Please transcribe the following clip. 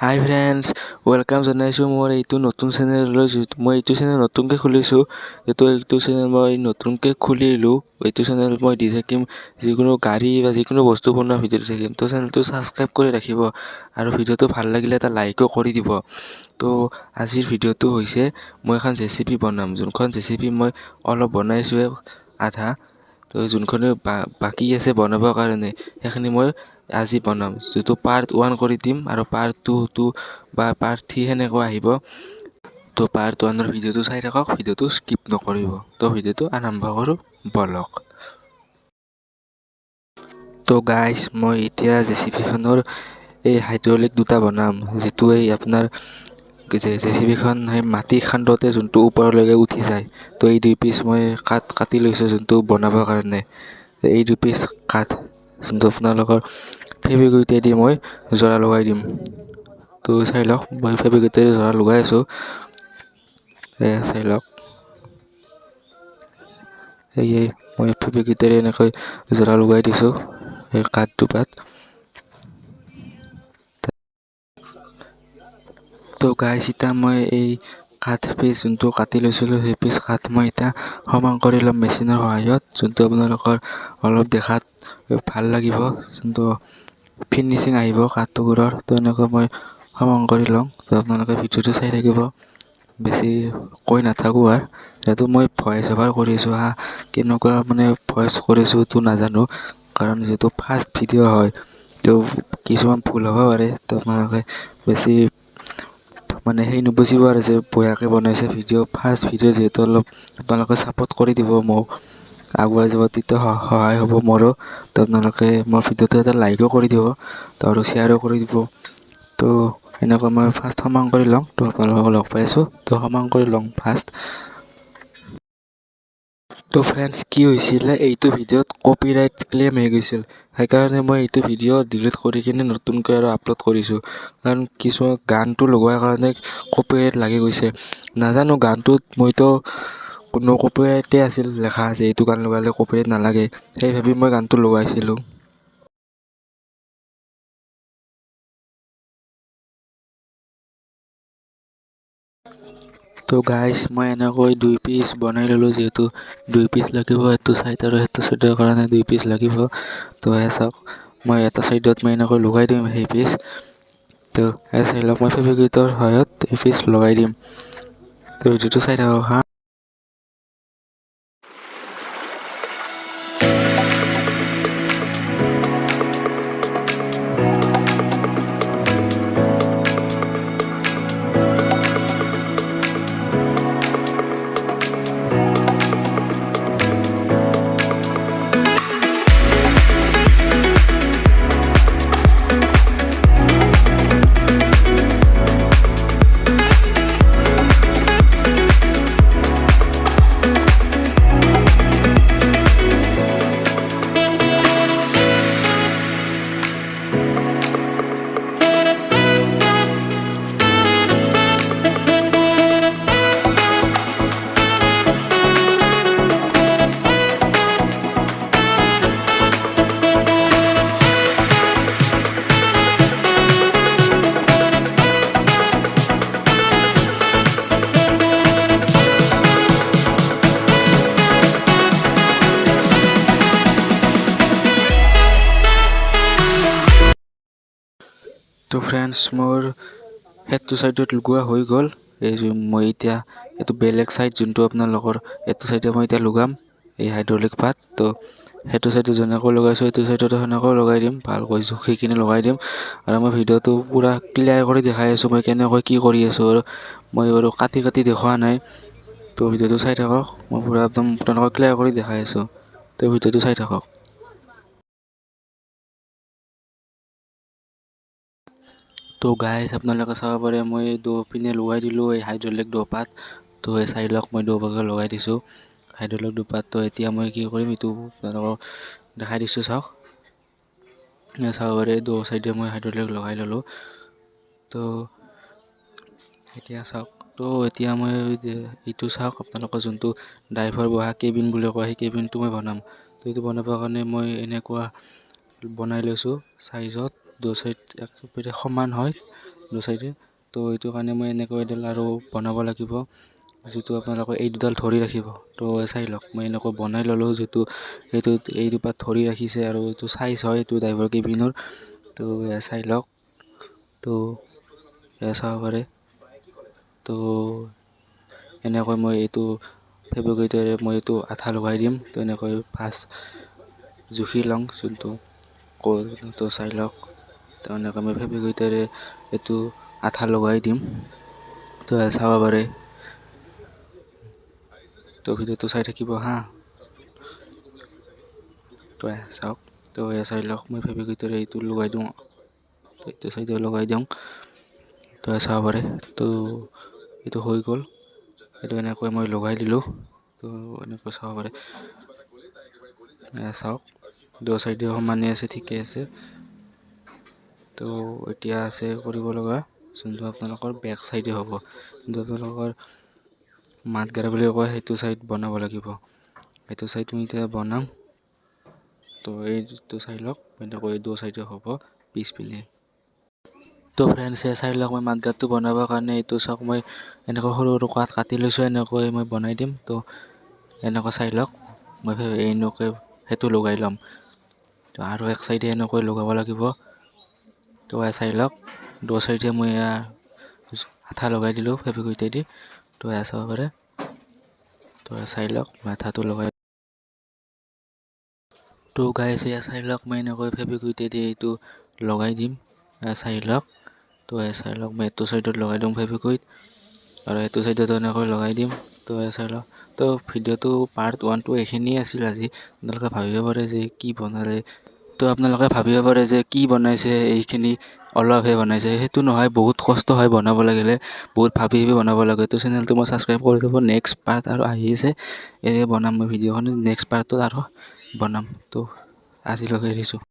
হাই friends, welcome জনাইছোঁ মোৰ এইটো নতুন চেনেললৈ। মই এইটো চেনেল নতুনকৈ খুলিছোঁ। এইটো চেনেল মই নতুনকৈ খুলিলোঁ। এইটো চেনেল মই দি থাকিম যিকোনো গাড়ী বা যিকোনো বস্তু বনোৱা ভিডিঅ' দি থাকিম। তো চেনেলটো ছাবস্ক্ৰাইব কৰি ৰাখিব আৰু ভিডিঅ'টো ভাল লাগিলে এটা লাইকো কৰি দিব। তো আজিৰ ভিডিঅ'টো হৈছে মই এখন জেচিপি বনাম, যোনখন জেচিপি মই অলপ বনাইছোঁৱে আধা। তো যোনখিনি বাকী আছে বনাবৰ কাৰণে সেইখিনি মই আজি বনাম, যিটো পাৰ্ট 1 কৰি দিম আৰু পাৰ্ট 2 বা পাৰ্ট 3 সেনেকুৱা আহিব। তো পাৰ্ট 1ৰ ভিডিঅ'টো চাই থাকক, ভিডিঅ'টো স্কিপ নকৰিব। তো ভিডিঅ'টো আৰম্ভ কৰোঁ বলক। তো গাইজ, মই এতিয়া জেচিপিখনৰ এই হাইড্ৰলিক দুটা বনাম, যিটো এই আপোনাৰ জেচিপিখন সেই মাটি খান্দোতে যোনটো ওপৰলৈকে উঠি যায়। তো এই দুই পিচ মই কাঠ কাটি লৈছোঁ যোনটো বনাবৰ কাৰণে। এই দুই পিচ কাঠ যোনটো আপোনালোকৰ ফেভিকুইকেদি মই জোৰা লগাই দিম। তো চাই লওক, মই ফেভিকুইকেৰে জোৰা লগাই আছোঁ। এয়া চাই লওক, এই মই ফেভিকুইকেৰে এনেকৈ জোৰা লগাই দিছোঁ এই কাঠ দুপাত। তো গাইজ, এতিয়া মই এই কাঠ পিচ যোনটো কাটি লৈছিলোঁ সেই পিচ কাঠ মই এতিয়া সমান কৰি ল'ম মেচিনৰ সহায়ত, যোনটো আপোনালোকৰ অলপ দেখাত ভাল লাগিব, যোনটো ফিনিচিং আহিব কাঠ টুকুৰাৰ। তো এনেকৈ মই সমান কৰি লওঁ। তো আপোনালোকে ভিডিঅ'টো চাই থাকিব, বেছি কৈ নাথাকোঁ আৰু। যিহেতু মই ভইচ অভাৰ কৰি আছোঁ, হা, কেনেকুৱা মানে ভইচ কৰিছোঁ সেইটো নাজানো, কাৰণ যিহেতু ফাৰ্ষ্ট ভিডিঅ' হয় তো কিছুমান ভুল হ'ব পাৰে। তো আপোনালোকে বেছি মানে সেই নুবুজিব আৰু যে বয়াকৈ বনাইছে ভিডিঅ', ফাৰ্ষ্ট ভিডিঅ' যিহেতু অলপ আপোনালোকে ছাপোৰ্ট কৰি দিব মোক, আগুৱাই যাব তেতিয়া সহায় হ'ব মোৰো। তো আপোনালোকে মোৰ ভিডিঅ'টো এটা লাইকো কৰি দিব, তো আৰু শ্বেয়াৰো কৰি দিব। তো এনেকৈ মই ফাৰ্ষ্ট সমান কৰি লওঁ, তো আপোনালোকক লগ পাই আছোঁ। তো সমান কৰি লওঁ ফাৰ্ষ্ট। তো ফ্ৰেণ্ডছ, কি হৈছিলে, এইটো ভিডিঅ'ত কপিৰাইট ক্লেইম হৈ গৈছিল, সেইকাৰণে মই এইটো ভিডিঅ' ডিলিট কৰি কিনে নতুনকৈ আৰু আপলোড কৰিছোঁ। কাৰণ কিছুমান গানটো লগোৱাৰ কাৰণে কপিৰাইট লাগি গৈছে। নাজানো গানটোত মইতো কোনো কপিৰাইটে আছিল লেখা আছে, এইটো গান লগালে কপিৰাইট নালাগে, সেই ভাবি মই গানটো লগাইছিলোঁ। তো গাইজ, মই এনেকৈ দুই পিচ বনাই ল'লোঁ, যিহেতু দুই পিচ লাগিব এইটো চাইড আৰু সেইটো চাইডৰ কাৰণে দুই পিচ লাগিব। তো এয়া চাওক, মই এটা চাইডত মই এনেকৈ লগাই দিম সেই পিচ। তো এয়া চাই লওক, মই ফেভিকুইকৰ সহায়ত এই পিচ লগাই দিম। তো ভিডিঅ'টো চাই থাকক হা। তো ফ্ৰেণ্ডছ, মোৰ সেইটো চাইডত লগোৱা হৈ গ'ল। এই মই এতিয়া এইটো বেলেগ চাইড যোনটো আপোনালোকৰ এইটো চাইডে মই এতিয়া লগাম এই হাইড্ৰলিক পাত। তো সেইটো চাইডে যেনেকৈ লগাইছোঁ এইটো চাইডতো সেনেকৈ লগাই দিম, ভালকৈ জুখি কিনে লগাই দিম। আৰু মই ভিডিঅ'টো পূৰা ক্লিয়াৰ কৰি দেখাই আছোঁ মই কেনেকৈ কি কৰি আছোঁ, আৰু মই বাৰু কাটি কাটি দেখুওৱা নাই। তো ভিডিঅ'টো চাই থাকক, মই পূৰা একদম আপোনালোকক ক্লিয়াৰ কৰি দেখাই আছোঁ। তো ভিডিঅ'টো চাই থাকক। তো গাইজ, আপোনালোকে চাব পাৰে মই দুপিনে লগাই দিলোঁ এই হাইড্ৰলিক দুপাত। তো এই চাই লওক, মই দুভাগে লগাই দিছোঁ হাইড্ৰলিক দুপাত। তো এতিয়া মই কি কৰিম এইটো আপোনালোকক দেখাই দিছোঁ, চাওক। চাব পাৰে দু চাইডে মই হাইড্ৰলিক লগাই ল'লোঁ। তো এতিয়া চাওক, তো এতিয়া মই এইটো চাওক আপোনালোকৰ যোনটো ড্ৰাইভাৰ বহা কেবিন বুলি কয়, সেই কেবিনটো মই বনাম। তো এইটো বনাবৰ কাৰণে মই এনেকুৱা বনাই লৈছোঁ চাইজত, দু চাইড একেবাৰে সমান হয়। দু চাইডে। তো এইটো কাৰণে মই এনেকৈ এডাল আৰু বনাব লাগিব, যিটো আপোনালোকৰ এই দুডাল ধৰি ৰাখিব। তো চাই লওক, মই এনেকৈ বনাই ল'লোঁ, যিটো এইটোত এই দুপাত ধৰি ৰাখিছে আৰু এইটো চাইজ হয় এইটো ড্ৰাইভাৰ কেবিনৰ। তো এয়া চাই লওক। তো এয়া চাব পাৰে। তো এনেকৈ মই এইটো ফেব্ৰিকেটৰে মই এইটো আঠা লগাই দিম। তো এনেকৈ ফাৰ্ষ্ট জুখি লওঁ যোনটো তো চাই লওক। তো এনেকৈ মই ফেব্ৰিকেটৰে এইটো আঠা লগাই দিম। তো চাব পাৰে। তো ভিডিঅ'টো চাই থাকিব হা। তো চাওক। তো এয়া চাই লওক, মই ফেব্ৰিকেটৰে এইটো লগাই দিওঁ, এইটো চাইডে লগাই দিওঁ। তো চাব পাৰে। তো এইটো হৈ গ'ল, এইটো এনেকৈ মই লগাই দিলোঁ। তো এনেকৈ চাব পাৰে। চাওক, দু চাইডে সমানে আছে, ঠিকে আছে। তো এতিয়া আছে কৰিব লগা যোনটো আপোনালোকৰ বেক চাইডে হ'ব, যোনটো আপোনালোকৰ মাতগাৰা বুলি কয়, সেইটো চাইড বনাব লাগিব। সেইটো চাইড মই এতিয়া বনাম। তো এইটো চাই লওক, এনেকৈ দু চাইডে হ'ব পিছপিনে। তো ফ্ৰেণ্ডছ, চাই লওক, মই মাতগাৰটো বনাবৰ কাৰণে এইটো চাওক, মই এনেকৈ সৰু সৰু কাঠ কাটি লৈছোঁ, এনেকৈ মই বনাই দিম। তো এনেকৈ চাই লওক, মই এনেকৈ সেইটো লগাই ল'ম। তো আৰু এক চাইডে এনেকৈ লগাব লাগিব। তো চাই লওক, দু চাইডে মই এয়া আঠা লগাই দিলোঁ ফেব্ৰিকুইটেদি। তো এয়া চাব পাৰে। তো চাই লওক, মই আঠাটো লগাই। তো গাইছ, এয়া চাই লওক, মই এনেকৈ ফেব্ৰিকুইটেদি এইটো লগাই দিম। এয়া চাই লওক। তো এয়া চাই লওক, মই এইটো চাইডত লগাই দিওঁ ফেব্ৰিকুইট আৰু এইটো চাইডত এনেকৈ লগাই দিম। তো এয়া চাই লওক। তো ভিডিঅ'টো পাৰ্ট 1টো এইখিনিয়ে আছিল আজি। আপোনালোকে ভাবিব পাৰে যে কি বনালে। তো আপোনালোকে ভাবিব পাৰে যে কি বনাইছে, এইখিনি অলপহে বনাইছে। সেইটো নহয়, বহুত কষ্ট হয় বনাব লাগিলে, বহুত ভাবি ভাবি বনাব লাগে। তো চেনেলটো মই ছাবস্ক্ৰাইব কৰি থ'ব। নেক্সট পাৰ্ট আৰু আহি আছে, এই বনাম মই ভিডিঅ'খন নেক্সট পাৰ্টত আৰু বনাম। তো আজিলৈকে এৰিছোঁ।